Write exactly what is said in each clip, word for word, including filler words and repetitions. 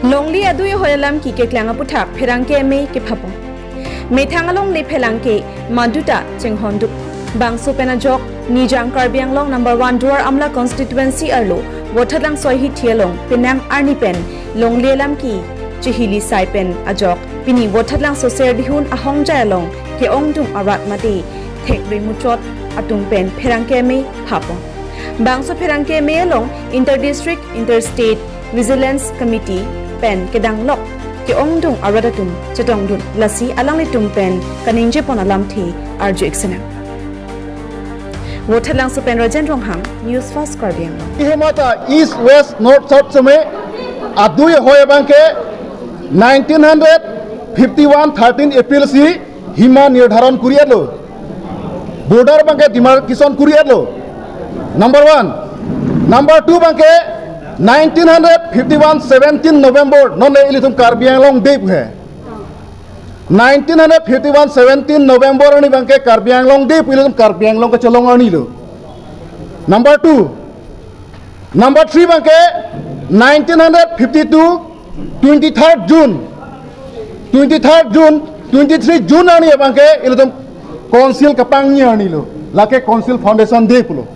Longle adui ahoi alam keklang aputhak pherangke amei kephapon. Methang alongle pherangke maduta chenghonduk. Bangso pen ajok Nijang Karbi Anglong number one Duar Amla constituency arlo Vothatlangso ahithi along penang arni pen longle alam ke chihili sai pen ajok pini Vothatlangso Serdihun ahongjai along ke-ongdung arat mate thekre muchot atum pen pherangke amei phapon. Bangso pherangke amei along inter district, inter state Vigilance Committee pen kedang lok ke-ongdung arat atum chetongdun, lasi alanglitum pen kaningjepon alamthe arju-ik sinang. Vothatlangso pen Rajen Ronghang, News First Karbi Anglong. Ihemata East, West, North, South seme adui ahoi abangke nineteen hundred fifty one thirteen April si hima nirdharon kuri-etlo. Border abangke demarcation kuri-etlo. Number one. Number two abangke nineteen hundred fifty one seventeen November nonle ilitum Karbi Anglong Day pu he. Nineteen hundred fifty one seventeen November arni abangke Karbi Anglong Day pu ilitum Karbi Anglong kachelong arnilo. Number two. Number three abangke nineteen hundred fifty two twenty third June, twenty third June, twenty three June arni abangke ilitum council kapangni arnilo. Lake Council Foundation Day pulo.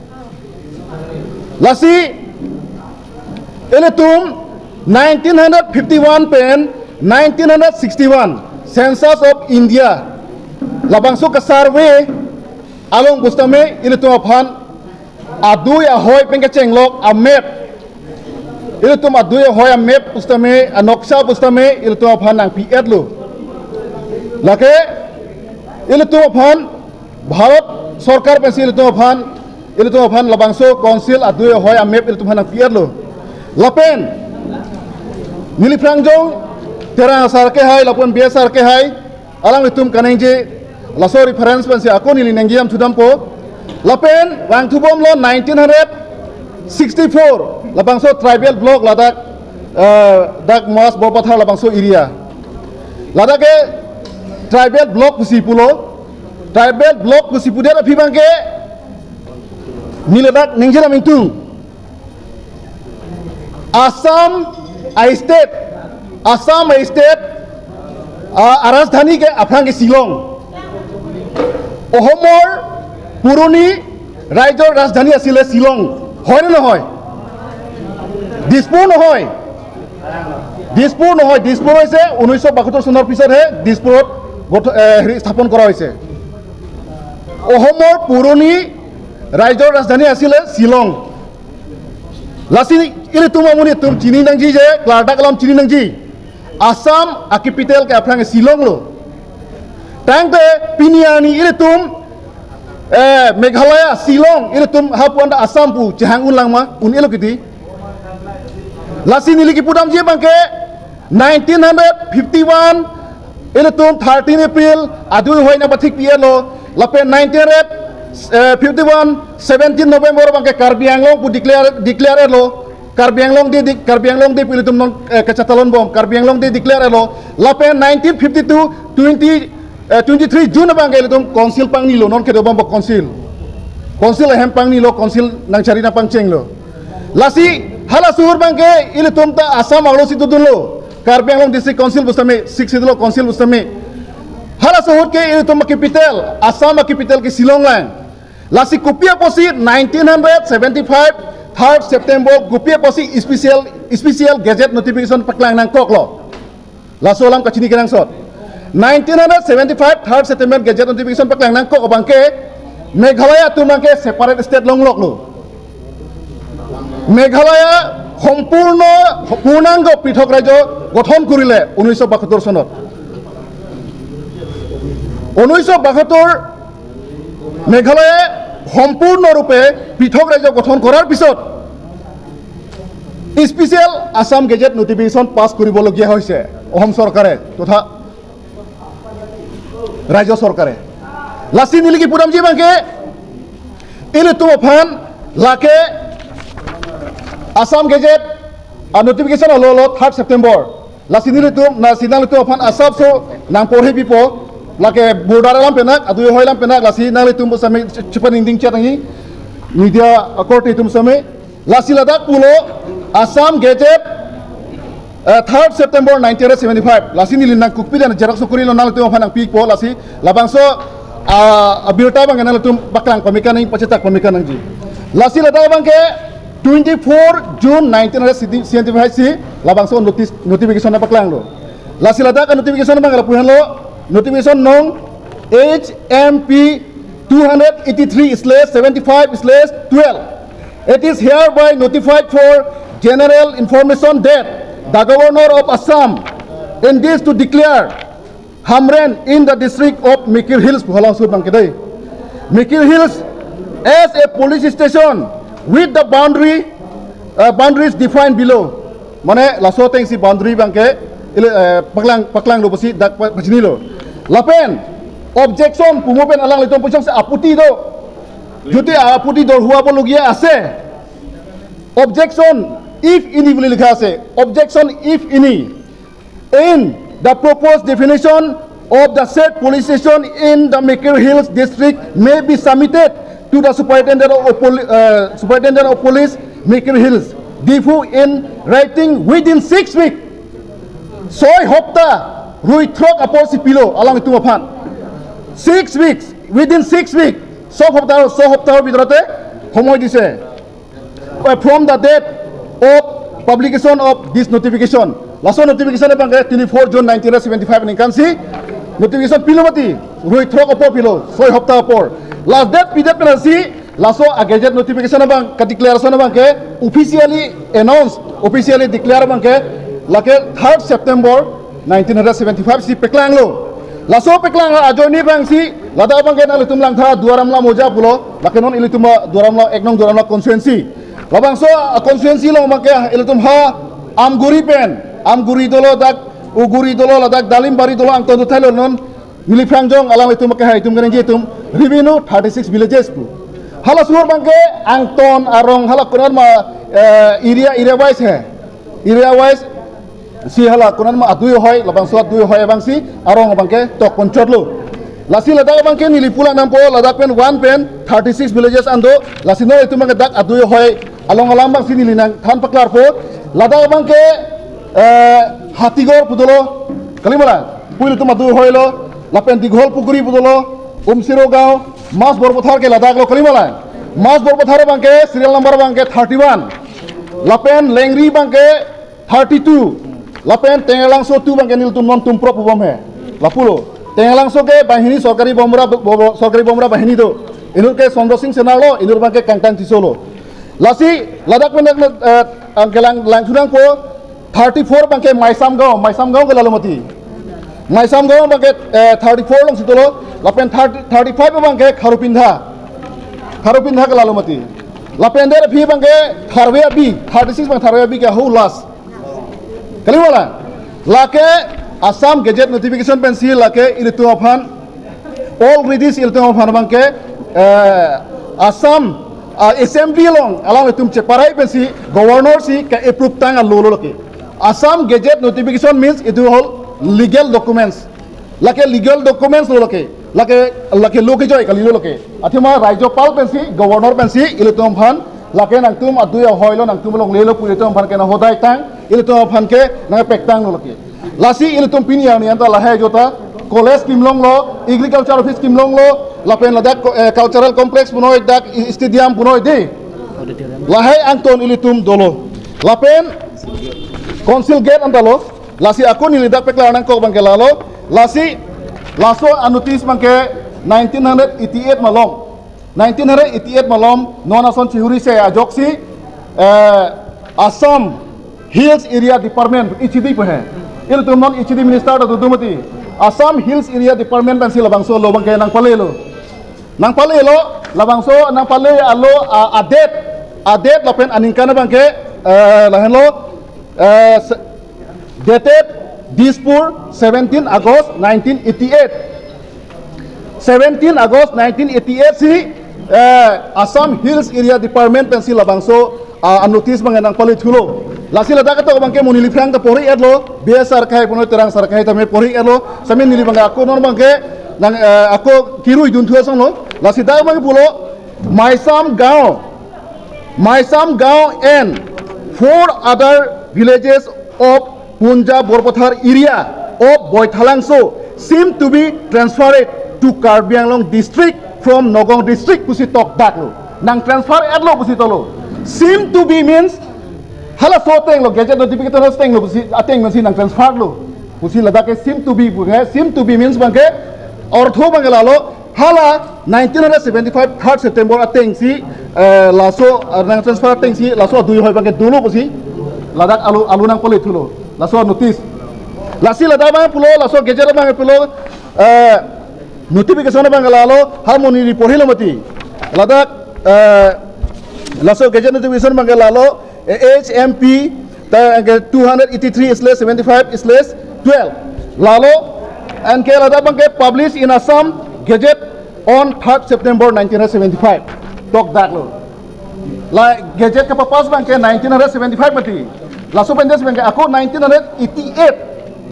Lasi ilitum nineteen hundred fifty one pen nineteen hundred sixty one Census of India labangso ka-survey along pusitame ilitum aphan adui ahoi pen kechenglok a-map, ilitum adui ahoi a-map pusitame, a-noksa pusitame ilitum aphan nangpi-etlo. Lake ilitum aphan Bharat Sorkar pensi ilitum aphan, ilitum aphan labangso council adui ahoi a-map ilitum aphan nangpi-etlo. Lapen neli phrang jong Terang asar ke hai, lapen B S R ke hai, alanglitum kaningje, laso reference pensi ako neli ningje jam thudampo. Lapen vangthu bomlo nineteen hundred sixty four labangso tribal block ladak, eh, dak Mas Borpathar labangso area. Ladak ke tribal block pusi pulo. Tribal block pusi pudet aphi abangke neli ladak ningje dam ingtung. Assam a-state, Assam a-state, a, a-rajdhani ke aphrang ke Shillong. Ohomor puroni raijor rajdhani asile Shillong. Hoy ne nohoy? Dispur nohoy. Dispur nohoy. Dispur hoise unnish bakhattor sonor pisot he Dispurot goth-, eh, heri sthapon kora hoise. Ohomor puroni raijor rajdhani asile Shillong. Lasi ilitum amonit atum chini nangji je, klardak alam chini nangji. Assam a-capital ke aphrang Shillong lo. Tangte pini arni ilitum, eh, Meghalaya, Shillong, ilitum hapu anta Assam pu chehang unlang ma, un-elo kiti. Lasi neli kipu damji abangke nineteen hundred fifty one ilitum thirteen April adui ahoi nangpathik pi-etlo. Lapen nineteen hundred fifty one seventeen November abangke Karbi Anglong pu declare, declare etlo. Karbi Anglong Day, di, Karbi Anglong Day pu ilitum non, eh, kachetalon bom. Karbi Anglong Day declare etlo. Lapen nineteen fifty two twenty, eh, twenty three June abangke ilitum council pangnilo, non kedo bompo council. Council ahem pangnilo, council nangchari nangpangchenglo. Lasi hala suhur abangke ilitum ta Assam arlo si dodunlo. Karbi Anglong District Council pusitame, Sixth Schedule Council pusitame. Hala suhur ke ilitum a-capital, Assam a-capital ke Shillong lang. Lasi kopi apotsi nineteen hundred seventy five third September kopi apotsi special, special gazette notification paklang nangkoklo. Laso alam kachini kenangsot. Nineteen hundred seventy five third September gazette notification paklang nangkok abangke Meghalaya atum abangke separate state longloklo. Meghalaya সম্পূৰ্ণ, পূৰ্ণাংগ পৃথক ৰাজ্য গঠন কৰিলে ঊনৈছশ বাসত্তৰ চনত। ঊনৈছশ বাসত্তৰ মেঘালয়ে সম্পূৰ্ণৰূপে পৃথক ৰাজ্য গঠন কৰাৰ পিছত স্পেচিয়েল আছাম গেজেট নটিফিকেশ্যন পাছ কৰিবলগীয়া হৈছে অসম চৰকাৰে তথা ৰাজ্য চৰকাৰে। Lasi neli kipu damji abangke, ilitum aphan lake Assam Gazette a notification alo lo third September. Lasi nelitum, lasi nanglitum aphan asapso nangporhi pipo, lake border alam penak, adui ahoi alam penak, lasi nanglitum pusitame chepaningding chat nangji, media akorte atum pusitame. Lasi ladak pulo Assam Gazette Uh, third September nineteen seventy-five, lasi neli nangkokpi dan xerox sokori lo, nanglitum aphan nangpipo, lasi labangso, uh, abirta abang nanglitum paklang pame kang nang, pachetak pame kang nangji. Lasi ladak abangke twenty-four June nineteen seventy-five si labangso notice, notification nangpaklanglo. Lasi ladak notification abang lapu henlo, notification nong H M P two hundred eighty-three slash seventy-five slash twelve. It is hereby notified for general information that the Governor of Assam intends to declare Hamren in the district of Mikir Hills, pu hala sur abangke dei. Mikir Hills as a police station with the boundary, uh, boundaries defined below. Mane laso atengsi boundary abangke ili, eh, paklang, paklanglo pusi dak pa-, pachinilo. Lapen objection pu mo pen alanglitum puchong se aputti do. Jodi aputti dorhuabo logia ase, objection if any pu likha ase. Objection if any in the proposed definition of the said police station in the Mikir Hills district may be submitted to the superintendent of poli-, uh, superintendent of police, Mikir Hills, Diphu, in writing within six weeks. Soi hopta rui throk apor si pilo alanglitum aphan. Six weeks, within six weeks, soi hopta, soi hopta bidrote homoi dise. Uh, from the date of publication of this notification. Laso notification abangke twenty-four June nineteen seventy-five aningkan si notification pilo mati, rui throk apor pilo, soi hopta apor. Last date pidet pensi laso a gazette notification abang, ka declaration abangke officially announce, officially declare abangke lake third September nineteen seventy-five si paklanglo. Laso paklang ajoine abangsi ladak abangke nanglitum langtha Duar Amla Mouza pulo, lake non ilitum Duar Amla, ek nong Duar Amla constituency. Labangso a constituency along abangke ilitum ha Amguri pen, Amguri dolo, dak Uguri dolo, ladak Dalimbari dolo, angton do thailo non. Neli phrang jong alanglitum abangke hai itum kaningje itum revenue thirty-six villages pu. Hala sur abangke angton arong hala konat ma, eh, area, area wise he. Area wise si hala konat ma adui ahoi, labangso adui ahoi abangsi arong abangke tok ponchotlo. Lasi ladak abangke neli pulang nangpo, ladak pen one pen thirty-six villages an do. Lasi non itum abangke dak adui ahoi along alam abangsi neli nangthan paklarpo. Ladak abangke, eh, Hatigor pu dolo, kalima la, pu ilitum adui ahoilo. Lapen Dighol Pukuri pu dolo, Umsiro Gaon, Mas Borpathar ke ladak lo, kalima la. Mas Borpathar abangke serial number abangke thirty-one. Lapen Lengri abangke thirty-two. Lapen Tengalangso two abangke nelitum non Tumprok pubom he. Lapulo. Tengalangso ke bahini sorkari bomra, bo-, bo-, sorkari bomra bahini do. Inut ke Chandra Singh Sena lo, inut abangke Kangtang Tisso lo. Lasi ladak pen, eh, angkelang langthunangpo, thirty-four abangke Maisam Gaon, Maisam Gaon ke lalo mati. Maisam Gaon abangke, eh, thirty-four alongsi dolo, lapen thirty, thirty-five abangke Kharupinda. Kharupinda ke lalo mati. Lapen der aphi abangke Tharve Abi, thirty-six abang Tharve Abi ke ahu last. Kalima la. Lake Assam Gazette notification pensi lake ilitum aphan already si ilitum aphan abangke, eh, Assam, ah, Assembly along alanglitum cheparai pensi Governor si ke-approve tang a-law lo lake. Assam Gazette notification means it is all legal documents. Lake legal documents lo lake. Lake, lake law kejoi kali lo lake. Athema Rajyapal pensi, Governor pensi ilitum aphan lake nangtum adui ahoilo, nangtum longlelo pu ilitum aphan ke nanghodai tang, ilitum aphan ke nangpek tanglo lake. Lasi ilitum pini arni anta lahai ajota college scheme longlo, agriculture office scheme longlo, lapen ladak ko-, eh, cultural complex punoi, dak i-, stadium punoi dei. Lahai angton ilitum dolo. Lapen Council Gate anta lo. Lasi ako neli dak paklang nangkok abangke lalo. Lasi laso a-notice abangke nineteen eighty-eight malom. Nineteen eighty-eight malom non ason chihuri se ajoksi, eh, Assam Hills Area Department, H A D pu he. Ilitum non H A D minister ta dodun mati. Assam Hills Area Department pensi labangso a-law abangke nangpalelo. Nangpalelo, labangso nangpale a-law a, a-date, a-date lapen aningkan abangke, eh, lahenlo, eh, se-, dated Dispur, seventeen August nineteen eighty-eight. Seventeen August nineteen eighty-eight si, eh, Assam Hills Area Department pensi labangso, ah, a-notice abangke nangpale thulo. Lasi ladak ketok abangke mo neli phrang ta pori etlo, B S R Khei punoi Terang Sar Khei tame pori etlo, sami neli abangke ako non abangke nang, eh, ako kirui dun thu asonlo. Lasi dak abangke pulo, Maisam Gaon, Maisam Gaon and four other villages of Punja Borpathar area of Boithalangso seem to be transferred to Karbi Anglong district from Nagaon district pusi tokdaklo. Nang transfer etlo pusi tolo. Seem to be means halaso atenglo, gazette notification atenglo pusi, ateng pusi nang transfer lo pusi ladak ke seem to be pu ke, seem to be means abangke ortho abangke lalo, hala nineteen hundred seventy-five third September atengsi, eh, laso, eh, nang transfer atengsi laso adui hoi abangke dolo pusi ladak alu, alu nangpale thulo laso notice. Lasi ladak abang pulo, laso gazette abang pulo, eh, notification abang lalo, harmoni report hilo mati. Ladak, eh, laso gazette notification abang lalo, eh, H M P, ta, eh, two hundred eighty-three slash seventy-five slash twelve. Lalo, anke ladak abangke published in Assam Gazette on third September nineteen hundred seventy-five. Tokdaklo. La gazette kapapass abangke nineteen hundred seventy-five mati. Laso pen abangke ako nineteen hundred eighty-eight,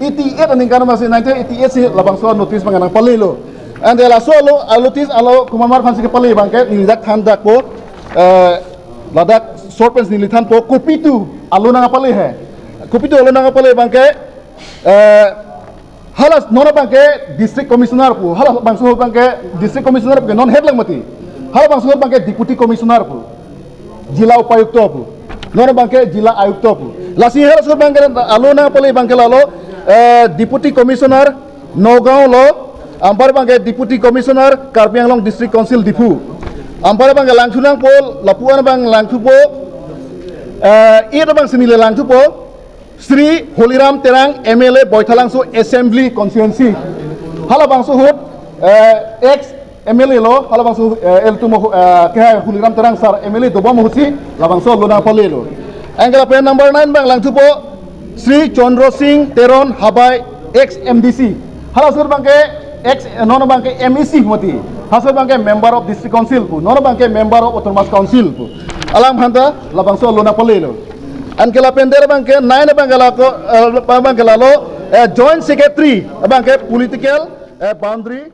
eighty-eight aningkan masi nineteen eighty-eight si labangso notice abang nangpalelo. And then laso alo, alo notice alo komat aphansi kepale abangke nelidak thandakpo, eh, ladak short pen neli thanpo, kopi tu alo nangpale he. Kopi tu alo nangpale abangke, eh, hala non abangke district commissioner pu, halabangso ahut abangke district commissioner pu ke non head lang mati. Halabangso ahut abangke deputy commissioner pu, jila upayukta pu. Non abangke jila ayukta pu. Lasi halaso ahut abangke alo nangpale abangke lalo, eh, deputy commissioner Nagaon lo, anpar abangke deputy commissioner Karbi Anglong District Council Diphu. Anpar abangke langthu nangpo, lapu-an abang langthupo, eh, it abang si neli langthupo, Shri Holiram Terang, M L A Boithalangso Assembly Constituency. Halabangso ahut, eh, ex M L A lo, halabangso, eh, ilitum, eh, kehai Holiram Terang sir M L A dobom ahutsi labangso alo nangpalelo. Anke lapen number nine abang langthupo, Shri Chandra Singh Teron Habai, ex M D C. Halaso ahut abangke ex, eh, non abangke M A C mati. Halaso ahut abangke member of District Council pu, non abangke member of Autonomous Council pu. Alam aphanta labangso alo nangpalelo. Anke lapen der abangke nine abangke lako, eh, abangke lalo, eh, Joint Secretary abangke political, eh, boundary